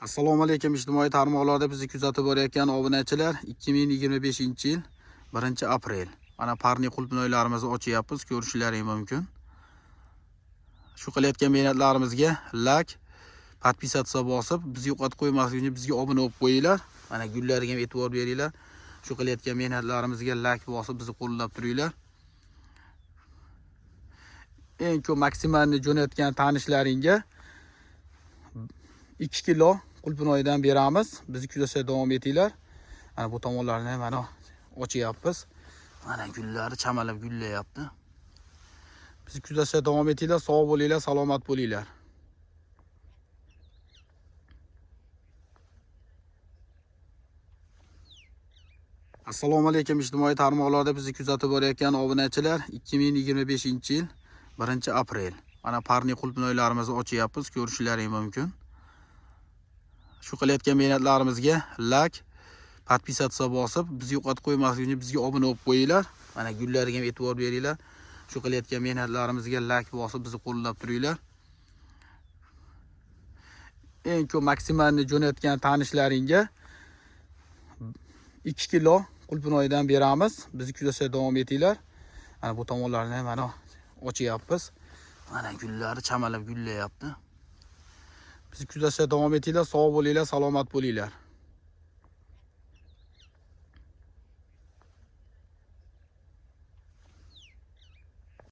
Assalomu alaykum, ijtimoiy tarmoqlarda bizni kuzatib borayotgan obunachilar. 2025-yil 1-aprel. Mana parni qulpinoylarimizni ochyapmiz, ko'rishlaring mumkin. Shu qilayotgan mehnatlarimizga like, подписаться bosib, bizni yo'qotib qo'ymaslik uchun bizga obuna bo'lib qo'yinglar. Mana gullarga ham e'tibor beringlar. Shu qilayotgan mehnatlarimizga like bosib, bizni qo'llab turinglar. Eng ko'p maksimalni jo'natgan tanishlaringga 2 kilo qulpinoydan beramiz. Bizni kuzatishda davom etinglar. Mana bu tomonlarni mana ochyapmiz. Mana gullari chamalab gullayapti. Bizni kuzatishda davom etinglar. Sog' bo'linglar, salomat bo'linglar. Assalomu alaykum, ijtimoiy tarmoqlarda bizni kuzatib borayotgan obunachilar. 2025-yil 1-aprel. Mana parni qulpinoylarimizni ochyapmiz, ko'rishlaring mumkin. Shu qilayotgan mehnatlarimizga like, подписаться bosib, bizni yo'qotib qo'ymaslik uchun bizga obuna bo'lib qo'yinglar. Mana gullarga ham e'tibor beringlar. Shu qilayotgan mehnatlarimizga like bosib, bizni qo'llab turinglar. Eng ko'p maksimalni jo'natgan tanishlaringga 2 kilo qulpinoydan beramiz. Bizni kuzatishda davom etinglar. Mana bu tomonlarni mana ochyapmiz. Mana gullari chamalab gullayapti. Bizni kuzatishda davom etinglar. Sog' bo'linglar, salomat bo'linglar.